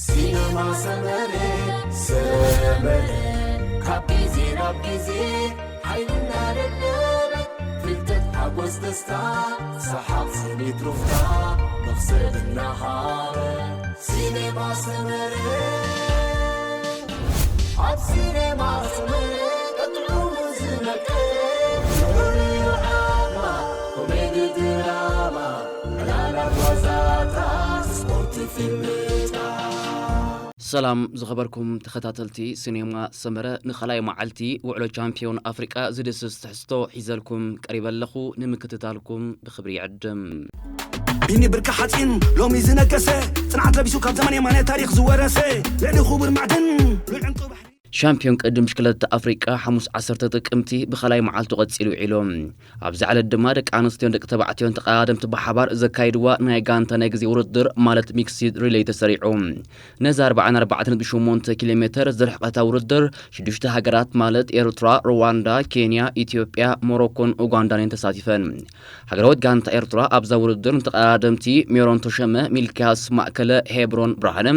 ሲነማ ሰመረ፣ ሰመረ፣ ካብ ግዜ ናብ ግዜ ሓይሉ እናደለበ፣ ፍልጠት፣ ሓጎስ፣ ደስታ፣ ሰሓቕ፣ ስኒት፣ ሩፍታ፣ መኽሰብ እናሃበ። ሲነማ ሰመረ፣ ኣብ ሲነማ ሰመረ ጥዑሙ ዝነቀ፣ ፍቕሪ፣ ዓድማ፣ ኮሜዲ፣ ድራማ፣ ዕላላት፣ ዋዛታት፣ ስፖርት፣ ፊልምታት። ሰላም ዝኸበርኩም ተኸታተልቲ ሲኔማ ሰመረ፣ ንኻልኣይ መዓልቲ ውዕሎ ቻምፒዮን ኣፍሪቃ ዝድስስ ትሕዝቶ ሒዘልኩም ቀሪበ ኣለኹ። ንምክትታልኩም ብኽብሪ ይዕድም። ቢኒ ብርቂ ሓፂን ሎሚ ዝነገሰ፣ ፅንዓት ለቢሱ ካብ ዘመን የማነ ታሪኽ ዝወረሰ፣ ልዕሊ ክቡር ማዕድን ሉል ዕንቂ ባሕሪ። ሻምፒዮን ቅድድም ብሽክለታ ኣፍሪቃ ሓሙስ ዓሰርተ ጥቅምቲ ብኻልኣይ መዓልቱ ቀፂሉ ውዒሉ። ኣብዚ ዕለት ድማ ደቂ ኣንስትዮን ደቂ ተባዕትዮን ተቐዳደምቲ ብሓባር ዘካይድዋ ናይ ጋንታ ናይ ግዜ ውድድር ማለት ሚክስድ ሪሌይ ተሰሪዑ። ነዚ ኣርባዓን ኣርባዕተን ነጥቢ ሸሞንተ ኪሎ ሜትር ዝርሕቐታ ውድድር ሽዱሽተ ሃገራት ማለት ኤርትራ፣ ሩዋንዳ፣ ኬንያ፣ ኢትዮጵያ፣ ሞሮኮን ኡጋንዳን እየን ተሳቲፈን። ሃገራዊት ጋንታ ኤርትራ ኣብዛ ውድድር ንተቐዳደምቲ ሜሮን ተሸመ፣ ሚልክያስ ማእከለ፣ ሄብሮን ብርሃነ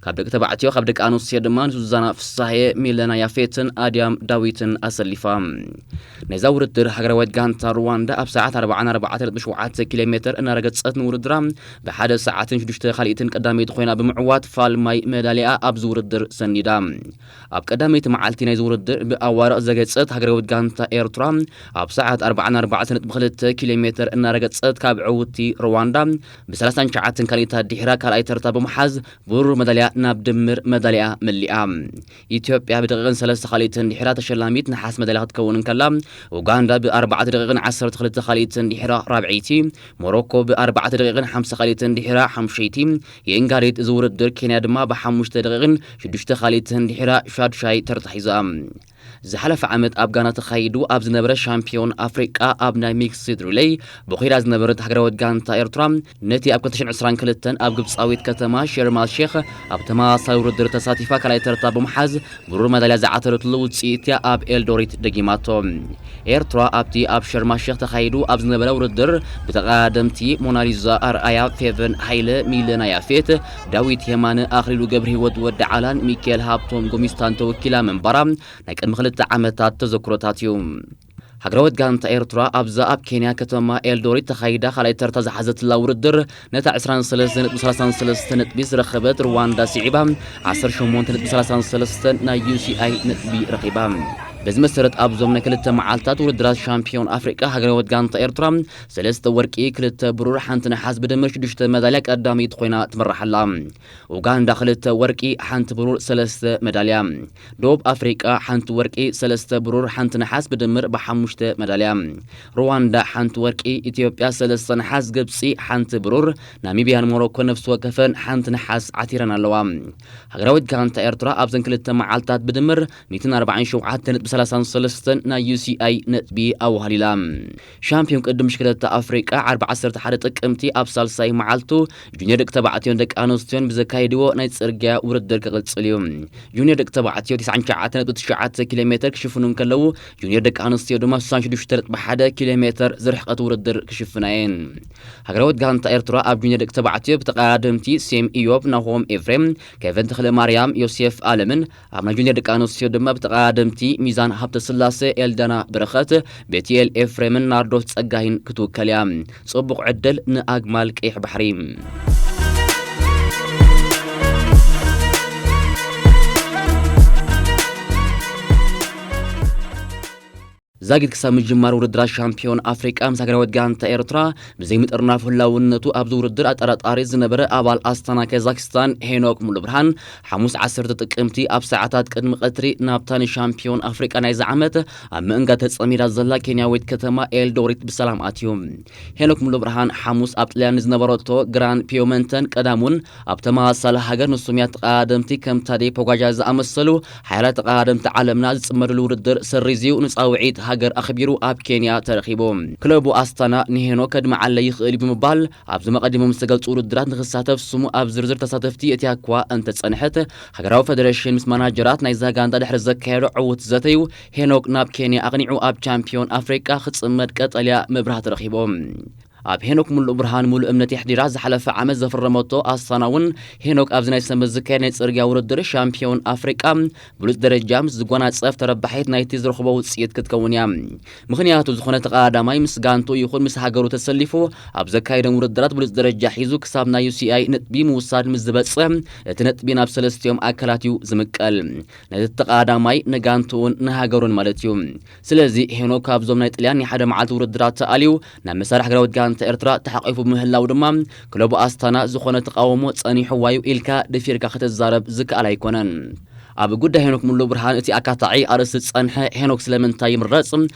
ካብ ደቂ ተባዕትዮ፣ ካብ ደቂ ኣንስትዮ ድማ ንሱዛና ፍሳሄ፣ ሚለና ያፌትን ኣድያም ዳዊትን ኣሰሊፋ። ነዛ ውድድር ሃገራዊት ጋንታ ሩዋንዳ ኣብ ሰዓት ኣርባዓን ኣርባዕተን ነጥቢ ሸውዓተ ኪሎ ሜትር እናረገጸት ንውድድራ ብሓደ ሰዓትን ሽዱሽተ ካልኢትን ቀዳመይቲ ኮይና ብምዕዋት ፋልማይ መዳልያ ኣብዚ ውድድር ሰኒዳ። ኣብ ቀዳመይቲ መዓልቲ ናይዚ ውድድር ብኣዋርቕ ዘገጸት ሃገራዊት ጋንታ ኤርትራ ኣብ ሰዓት ኣርባዓን ኣርባዕተን ነጥቢ ክልተ ኪሎ ሜትር እናረገጸት ካብ ዕውቲ ሩዋንዳ ብሰላሳን ትሽዓተን ካልኢታት ድሒራ ካልኣይ ተርታ ብምሓዝ ብሩር መዳልያ ናብ ድምር መዳልያ መሊኣ። ኢትዮጵያ ብደቂቕን ሰለስተ ካልኢትን ድሒራ ተሸላሚት ነሓስ መዳልያ ክትከውን እንከላ፣ ኡጋንዳ ብኣርባዕተ ደቂቕን ዓሰርተ ክልተ ካልኢትን ድሒራ ራብዐይቲ፣ ሞሮኮ ብኣርባዕተ ደቂቕን ሓምሳ ካልኢትን ድሒራ ሓሙሸይቲ፣ የእንጋሪት እዚ ውድድር ኬንያ ድማ ብሓሙሽተ ደቂቕን ሽዱሽተ ካልኢትን ድሒራ ሻድሻይ ተርታ ሒዛ። ዝሓለፈ ዓመት ኣብ ጋና ተኻይዱ ኣብ ዝነበረ ሻምፒዮን ኣፍሪቃ ኣብ ናይ ሚክስድ ሪሌይ ብኺዳ ዝነበረት ሃገራዊት ጋንታ ኤርትራ ነቲ ኣብ ክልተ ሽሕን ዕስራን ክልተን ኣብ ግብጻዊት ከተማ ሸርም ኣል ሼኽ ኣብ ተመሳሳሊ ውድድር ተሳቲፋ ካልኣይ ተርታ ብምሓዝ ብሩር መዳልያ ዝዓተረትሉ ውጽኢት እያ ኣብ ኤልዶሪት ደጊማቶ። ኤርትራ ኣብቲ ኣብ ሸርም ኣል ሼኽ ተኻይዱ ኣብ ዝነበረ ውድድር ብተቐዳደምቲ ሞናሊዛ ኣርኣያ፣ ፌቨን ሃይለ፣ ሚለና ያፌት፣ ዳዊት የማነ፣ ኣኽሊሉ ገብረህይወት፣ ወዲ ዓላን ሚካኤል ሃብቶም ጎሚስታን ተወኪላ ምንባራ ናይ ቅድሚ ክልተ ዓመታት ተዘክሮታት እዩ። ሃገራዊት ጋንታ ኤርትራ ኣብዛ ኣብ ኬንያ ከተማ ኤልዶሪት ተኻይዳ ካልኣይ ተርታ ዝሓዘትላ ውድድር ነታ ዕስራን ሰለስተን ነጥቢ ሰላሳን ሰለስተን ነጥቢ ዝረኸበት ሩዋንዳ ስዒባ ዓሰርተ ሸሞንተ ነጥቢ ሰላሳን ሰለስተን ናይ ዩ ሲ ኣይ ነጥቢ ረኺባ። በዚ መሰረት ኣብዞም ናይ ክልተ መዓልታት ውድድራት ሻምፒዮን ኣፍሪቃ ሃገራዊት ጋንታ ኤርትራ ሰለስተ ወርቂ፣ ክልተ ብሩር፣ ሓንቲ ነሓስ ብድምር ሽዱሽተ መዳልያ ቀዳመይቲ ኮይና ትምራሕ ኣላ። ኡጋንዳ ክልተ ወርቂ፣ ሓንቲ ብሩር፣ ሰለስተ መዳልያ። ደቡብ ኣፍሪቃ ሓንቲ ወርቂ፣ ሰለስተ ብሩር፣ ሓንቲ ነሓስ ብድምር ብሓሙሽተ መዳልያ። ሩዋንዳ ሓንቲ ወርቂ፣ ኢትዮጵያ ሰለስተ ነሓስ፣ ግብጺ ሓንቲ ብሩር፣ ናሚብያን ሞሮኮ ነፍሲ ወከፈን ሓንቲ ነሓስ ዓቲረን ኣለዋ። ሃገራዊት ጋንታ ኤርትራ ኣብዘን ክልተ መዓልታት ብድምር ሚእትን ኣርባዓን ሸውዓተን ነጥቢ ሰላሳን ሰለስተን ናይ ዩ ሲ ኣይ ነጥቢ ኣዋህሊላ። ሻምፒዮን ቅድም ብሽክለታ ኣፍሪቃ ዓርቢ ዓሰርተ ሓደ ጥቅምቲ ኣብ ሳልሳይ መዓልቱ ጁኒየር ደቂ ተባዕትዮን ደቂ ኣንስትዮን ብዘካየድዎ ናይ ጽርግያ ውድድር ክቕጽል እዩ። ጁኒየር ደቂ ተባዕትዮ ተስዓን ትሽዓተን ነጥቢ ትሽዓተ ኪሎ ሜትር ክሽፍኑ እንከለዉ፣ ጁኒየር ደቂ ኣንስትዮ ድማ ስሳን ሽዱሽተ ነጥቢ ሓደ ኪሎ ሜትር ዝርሕቀት ውድድር ክሽፍና እየን። ሃገራዊት ጋንታ ኤርትራ ኣብ ጁኒየር ደቂ ተባዕትዮ ብተቐዳደምቲ ሴም ኢዮብ፣ ናሆም ኤፍሬም፣ ኬቨን ተኽለ ማርያም፣ ዮሴፍ ኣለምን፣ ኣብ ናይ ጁኒየር ደቂ ኣንስትዮ ድማ ብተቐዳደምቲ ሚዛን ሃብተስላሴ፣ ኤልዳና በረኸት፣ ቤትኤል ኤፍሬምን ናርዶስ ጸጋይን ክትውከል እያ። ጽቡቕ ዕድል ንኣግማል ቀይሕ ባሕሪ። ዛጊት ክሳብ ምጅማር ውድድራት ሻምፒዮን ኣፍሪቃ ምስ ሃገራዊት ጋንታ ኤርትራ ብዘይምጥርናፍ ህላውነቱ ኣብዚ ውድድር ኣጠራጣሪ ዝነበረ ኣባል ኣስታና ካዛክስታን ሄኖክ ሙሉብርሃን ሓሙስ ዓሰርተ ጥቅምቲ ኣብ ሰዓታት ቅድሚ ቀትሪ ናብታ ንሻምፒዮን ኣፍሪቃ ናይዚ ዓመት ኣብ ምእንጋድ ተጸሚዳ ዘላ ኬንያዊት ከተማ ኤልዶሪት ብሰላም ኣትዩ። ሄኖክ ሙሉብርሃን ሓሙስ ኣብ ጥልያን ንዝነበረቶ ግራን ፒዮመንተን ቀዳሙን ኣብ ተመሳሳሊ ሃገር ንሱም እያ ተቐዳደምቲ ከም ታዴ ፖጋጃ ዝኣመሰሉ ሓያላት ተቐዳደምቲ ዓለምና ዝጽመድሉ ውድድር ሰሪዝዩ ንጻውዒት ሃገር ኣኽቢሩ ኣብ ኬንያ ተረኺቡ። ክለቡ ኣስታና ንሄኖክ ከድምዓለይ ይኽእል እዩ ብምባል ኣብዚ መቐዲሞም ዝተገልጹ ውድድራት ንኽሳተፍ ስሙ ኣብ ዝርዝር ተሳተፍቲ የእትያ እኳ እንተጸንሐት፣ ሃገራዊ ፈደረሽን ምስ ማናጀራት ናይዛ ጋንታ ድሕሪ ዘካየዶ ዕዉት ዘተዩ ሄኖክ ናብ ኬንያ ኣቕኒዑ ኣብ ቻምፒዮን ኣፍሪቃ ክጽመድ ቀጠልያ መብራህቲ ረኺቦም። ኣብ ሄኖክ ሙሉእ ብርሃን ሙሉእ እምነት የሕዲራ ዝሓለፈ ዓመት ዘፈረመቶ ኣስታና እውን፣ ሄኖክ ኣብዚ ናይ ሰንበት ዝካየድ ናይ ጽርግያ ውድድር ሻምፒዮን ኣፍሪቃ ብሉጽ ደረጃ ምስ ዝጎናጸፍ፣ ተረባሒት ናይቲ ዝረኽቦ ውጽኢት ክትከውን እያ። ምኽንያቱ፣ ዝኾነ ተቐዳዳማይ ምስ ጋንቱ ይኹን ምስ ሃገሩ ተሰሊፉ ኣብ ዘካየዶም ውድድራት ብሉጽ ደረጃ ሒዙ ክሳብ ናይ ዩ ሲ ኣይ ነጥቢ ምውሳድ ምስ ዝበጽሐ፣ እቲ ነጥቢ ናብ ሰለስቲኦም ኣካላት እዩ ዝምቀል። ነቲ ተቐዳዳማይ፣ ንጋንቱኡን ንሃገሩን ማለት እዩ። ስለዚ፣ ሄኖክ ካብዞም ናይ ጥልያን ናይ ሓደ መዓልቲ ውድድራት ተኣልዩ ናብ መሳርሒ ሃገራዊት ጋንታ ኤርትራ ተሓቒፉ ምህላው ድማ፣ ክለቡ ኣስታና ዝኾነ ተቓውሞ ጸኒሕዋ እዩ ኢልካ ደፊርካ ከተዛረብ ዝከኣል ኣይኮነን። ኣብ ጉዳይ ሄኖክ ሙሉ ብርሃን እቲ ኣካታዒ ኣርእስቲ ዝጸንሐ፣ ሄኖክ ስለምንታይ ይምረጽ?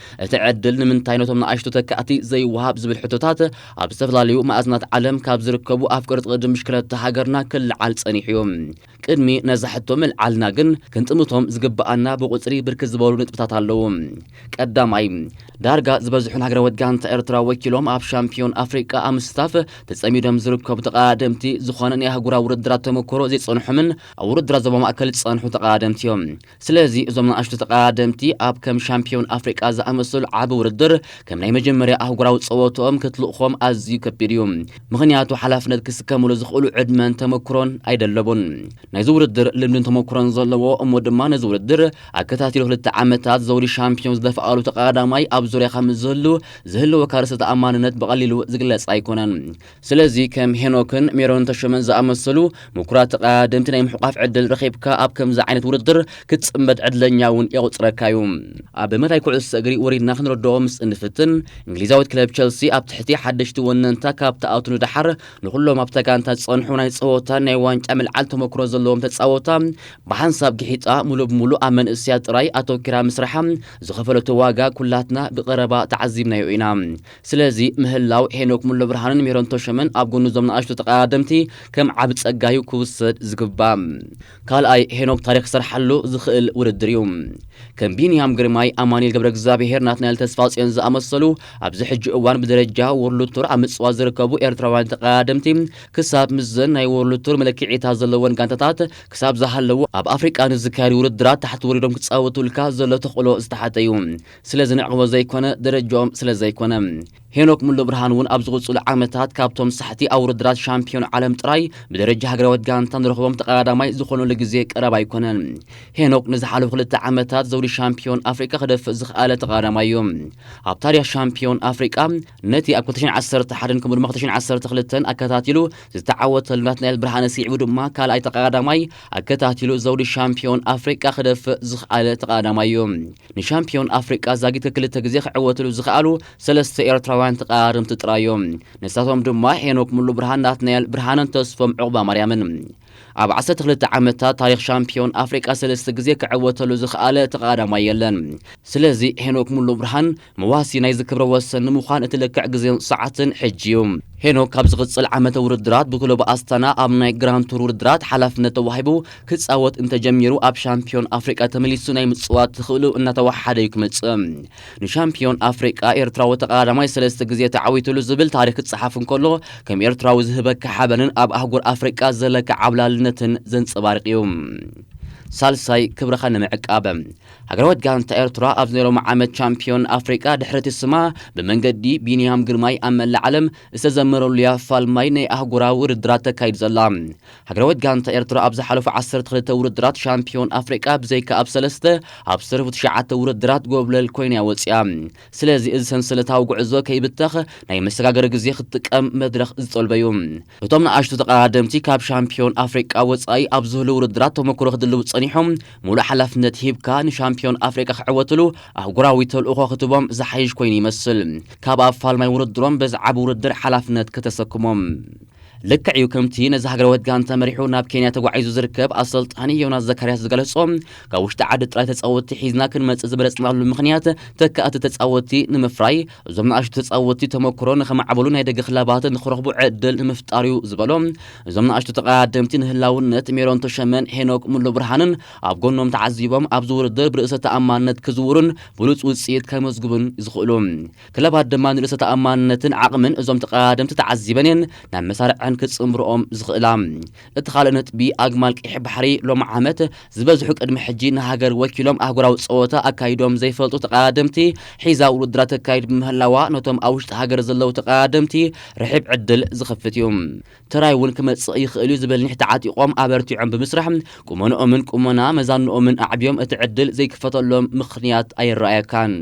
እቲ ዕድል ንምንታይ ነቶም ንኣሽቱ ተካእቲ ዘይወሃብ ዝብል ሕቶታት ኣብ ዝተፈላለዩ ማዕዝናት ዓለም ካብ ዝርከቡ ኣፍቀርቲ ቅድድም ብሽክለታ ሃገርና ክለዓል ጸኒሑ እዩ። ቅድሚ ነዛ ሕቶ ምልዓልና ግን ክንጥምቶም ዝግብኣና ብቁጽሪ ብርክት ዝበሉ ነጥብታት ኣለዉ። ቀዳማይ፣ ዳርጋ ዝበዝሑ ንሃገራዊት ጋንታ ኤርትራ ወኪሎም ኣብ ሻምፒዮን ኣፍሪቃ ኣብ ምስታፍ ተጸሚዶም ዝርከቡ ተቐዳደምቲ፣ ዝኾነ ናይ ኣህጉራዊ ውድድራት ተመክሮ ዘይጸንሖምን ኣብ ውድድራት ዞባ ማእከል ዝጸንሑ ተቐዳደምቲ እዮም። ስለዚ እዞም ንኣሽቱ ተቐዳደምቲ ኣብ ከም ሻምፒዮን ኣፍሪቃ ዝኣመሰሉ ዓቢ ውድድር ከም ናይ መጀመርያ ኣህጉራዊ ጸወትኦም ክትልእኾም ኣዝዩ ከቢድ እዩ። ምኽንያቱ ሓላፍነት ክስከምሉ ዝኽእሉ ዕድመን ተመክሮን ኣይደለቡን። ናይዚ ውድድር ልምድን ተመክሮን ዘለዎ፣ እሞ ድማ ነዚ ውድድር ኣከታቲሉ ክልተ ዓመታት ዘውዲ ሻምፒዮን ዝደፍኣሉ ተቐዳዳማይ ኣብ ዙርያኻ ምስ ዝህሉ ዝህልወካ ርእሰ ተኣማንነት ብቐሊሉ ዝግለጽ ኣይኮነን። ስለዚ ከም ሄኖክን ሜሮን ተሾመን ዝኣመሰሉ ምኩራት ተቐዳደምቲ ናይ ምሕቋፍ ዕድል ረኺብካ ኣብ ከምዚ ዓይነት ውድድር ክትጽመድ ዕድለኛ እውን የቑጽረካ እዩ። ኣብ መዳይ ኩዕሶ እግሪ ወሪድና ክንረድኦ ምስ እንፍትን፣ እንግሊዛዊት ክለብ ቸልሲ ኣብ ትሕቲ ሓደሽቲ ወነንታ ካብ ትኣቱ ንደሓር ንኹሎም ኣብታ ጋንታ ዝጸንሑ ናይ ጸወታን ናይ ዋንጫ ምልዓል ተመክሮ ዘለዎም ተጻወታ ብሓንሳብ ግሒጣ፣ ሙሉእ ብሙሉእ ኣብ መንእሰያት ጥራይ ኣተኪራ ምስራሓ ዝኸፈለቶ ዋጋ ኩላትና ብቐረባ ተዓዚብናዮ ኢና። ስለዚ ምህላው ሄኖክ ሙሉ ብርሃንን ሜሮን ተሾመን ኣብ ጎኒ እዞም ንኣሽቱ ተቐዳደምቲ ከም ዓቢ ጸጋ እዩ ክውሰድ ዝግባእ። ካልኣይ፣ ሄኖክ ታሪኽ ክሰርሓሉ ዝኽእል ውድድር እዩ። ከም ቢንያም ግርማይ፣ ኣማኑኤል ገብረ እግዚኣብሄር፣ ናትናኤል ተስፋጽዮን ዝኣመሰሉ ኣብዚ ሕጂ እዋን ብደረጃ ወርልድ ቱር ኣብ ምጽዋት ዝርከቡ ኤርትራውያን ተቐዳደምቲ፣ ክሳብ ምስዘን ናይ ወርልድ ቱር መለክዒታት ዘለወን ጋንታታት ክሳብ ዝሃለዉ፣ ኣብ ኣፍሪቃ ንዝካየዱ ውድድራት ታሕቲ ወሪዶም ክጻወቱልካ ዘሎ ተኽእሎ ዝተሓተ እዩ። ስለ ዝንዕቕቦ ዘይኮነ፣ ደረጃኦም ስለ ዘይኮነ። ሄኖክ ሙሉ ብርሃን እውን ኣብ ዝቕጽሉ ዓመታት ካብቶም ሳሕቲ ኣብ ውድድራት ሻምፒዮን ዓለም ጥራይ ብደረጃ ሃገራዊት ጋንታ ንረኽቦም ተቐዳዳማይ ዝኾነሉ ግዜ ቀረባ ኣይኮነን። ሄኖክ ንዝሓለፉ ክልተ ዓመታት ዘውዲ ሻምፒዮን ኣፍሪቃ ክደፍእ ዝኸኣለ ተቐዳዳማይ እዩ። ኣብ ታሪኽ ሻምፒዮን ኣፍሪቃ፣ ነቲ ኣብ ክልተ ሽሕን ዓሰርተ ሓደን ከምኡ ድማ ክልተ ሽሕን ዓሰርተ ክልተን ኣከታቲሉ ዝተዓወተሉ ናትናኤል ብርሃነ ስዒቡ ድማ ካልኣይ ተቐዳዳማይ ኣከታቲሉ ዘውዲ ሻምፒዮን ኣፍሪቃ ክደፍእ ዝኸኣለ ተቐዳዳማይ እዩ። ንሻምፒዮን ኣፍሪቃ ዛጊት ክልተ ግዜ ክዕወትሉ ዝኸኣሉ ሰለስተ ኤርትራውያን ተቐዳደምቲ ጥራይ እዮም። ንሳቶም ድማ ሄኖክ ሙሉ ብርሃን፣ ናትናኤል ብርሃነን ተስፎም ዑቕባ ማርያምን። ኣብ ዓሰርተ ክልተ ዓመታት ታሪኽ ሻምፒዮን ኣፍሪቃ ሰለስተ ግዜ ክዕወተሉ ዝኸኣለ ተቐዳዳማይ የለን። ስለዚ ሄኖክ ሙሉ ብርሃን መዋሲ ናይዚ ክብረ ወሰን ንምዃን እቲ ልክዕ ግዜን ሰዓትን ሕጂ እዩ። ሄኖክ ካብ ዝቕጽል ዓመተ ውድድራት ብክለቡ ኣስታና ኣብ ናይ ግራንድ ቱር ውድድራት ሓላፍነት ተዋሂቡ ክጻወት እንተጀሚሩ፣ ኣብ ሻምፒዮን ኣፍሪቃ ተመሊሱ ናይ ምጽዋት ትኽእሉ እናተወሓደ እዩ ክመጽእ። ንሻምፒዮን ኣፍሪቃ ኤርትራዊ ተቐዳዳማይ ሰለስተ ግዜ ተዓዊትሉ ዝብል ታሪኽ ክጸሓፍ እንከሎ፣ ከም ኤርትራዊ ዝህበካ ሓበንን ኣብ ኣህጉር ኣፍሪቃ ዘለካ ዓብላልነትን ዘንጸባርቕ እዩ። ሳልሳይ፣ ክብርኻ ንምዕቃብ። ሃገራዊት ጋንታ ኤርትራ ኣብ ናይ ሎሚ ዓመት ቻምፒዮን ኣፍሪቃ ድሕሪ እቲ ስማ ብመንገዲ ቢንያም ግርማይ ኣብ መላእ ዓለም ዝተዘመረሉ እያ ፋልማይ ናይ ኣህጉራዊ ውድድራት ተካይድ ዘላ። ሃገራዊት ጋንታ ኤርትራ ኣብ ዝሓለፉ ዓሰርተ ክልተ ውድድራት ሻምፒዮን ኣፍሪቃ ብዘይካ ኣብ ሰለስተ፣ ኣብ ዝተረፉ ትሽዓተ ውድድራት ጎብለል ኮይና እያ ወጺኣ። ስለዚ እዚ ሰንሰለታዊ ጉዕዞ ከይብተኽ ናይ መሰጋገሪ ግዜ ክትጥቀም መድረኽ ዝጠልበ እዩ። እቶም ንኣሽቱ ተቐዳደምቲ ካብ ሻምፒዮን ኣፍሪቃ ወጻኢ ኣብ ዝህሉ ውድድራት ተመክሮ ክድልቡ ጸኒሖም፣ ሙሉእ ሓላፍነት ሂብካ ንሻምፒዮን ኣፍሪቃ ክዕወትሉ ኣህጉራዊ ተልእኾ ክትቦም ዝሓይሽ ኮይኑ ይመስል። ካብ ኣብ ፋልማይ ውድድሮም በዚ ዓቢ ውድድር ሓላፍነት ከተሰክሞም። ልክዕ እዩ፣ ከምቲ ነዚ ሃገራዊት ጋንታ መሪሑ ናብ ኬንያ ተጓዒዙ ዝርከብ ኣሰልጣኒ ዮናስ ዘካርያስ ዝገለጾ፣ ካብ ውሽጢ ዓዲ ጥራይ ተጻወትቲ ሒዝና ክንመጽእ ዝመረጽናሉ ምኽንያት ተካእቲ ተጻወትቲ ንምፍራይ፣ እዞም ንኣሽቱ ተጻወትቲ ተመክሮ ንኸማዕብሉ ናይ ደገ ክለባት ንኽረኽቡ ዕድል ንምፍጣር እዩ ዝበሎ። እዞም ንኣሽቱ ተቐዳደምቲ ንህላውነት ሜሮን ተሸመን ሄኖክ ሙሉ ብርሃንን ኣብ ጎኖም ተዓዚቦም ኣብዚ ውድድር ብርእሰ ተኣማንነት ክዝውሩን ብሉጽ ውጽኢት ከመዝግቡን ዝኽእሉ። ክለባት ድማ ንርእሰ ተኣማንነትን ዓቕምን እዞም ተቐዳደምቲ ተዓዚበን እየን ናብ መሳርዐን ክጽምርኦም ዝኽእላ። እቲ ካልእ ነጥቢ ኣግማል ቀይሕ ባሕሪ ሎም ዓመት ዝበዝሑ ቅድሚ ሕጂ ንሃገር ወኪሎም ኣህጉራዊ ጸወታ ኣካይዶም ዘይፈልጡ ተቐዳደምቲ ሒዛ ውድድራት ተካይድ ብምህላዋ ነቶም ኣብ ውሽጢ ሃገር ዘለዉ ተቐዳደምቲ ርሒብ ዕድል ዝኸፍት እዩ። ተራይ እውን ክመጽእ ይኽእል እዩ ዝብል ኒሕ ተዓጢቖም ኣበርቲዖም ብምስራሕ ቁመንኦምን ቁመና መዛንኦምን ኣዕብዮም እቲ ዕድል ዘይክፈተሎም ምኽንያት ኣይረኣየካን።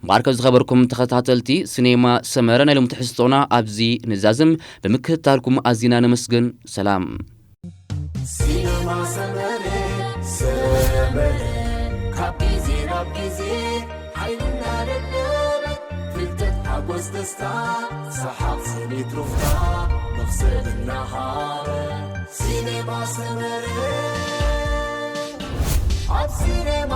እምበኣር ከብ ዝኸበርኩም ተኸታተልቲ ሲኔማ ሰመረ ናይ ሎም ትሕዝቶና ኣብዚ ንዛዝም ብምክትታልኩም ኣዚና ነመስግን። ሰላም። ሲነማ ሰመረ ሰመረ ካብ ግዜ ናብ ግዜ ሓይልና ደለበ ፍልጠት ሓጎስ ደስታ ሰሓቕ ስኒት ሩፍታ መኽሰብ እናሃበ ሲነማ ሰመረ ኣብ ሲነማ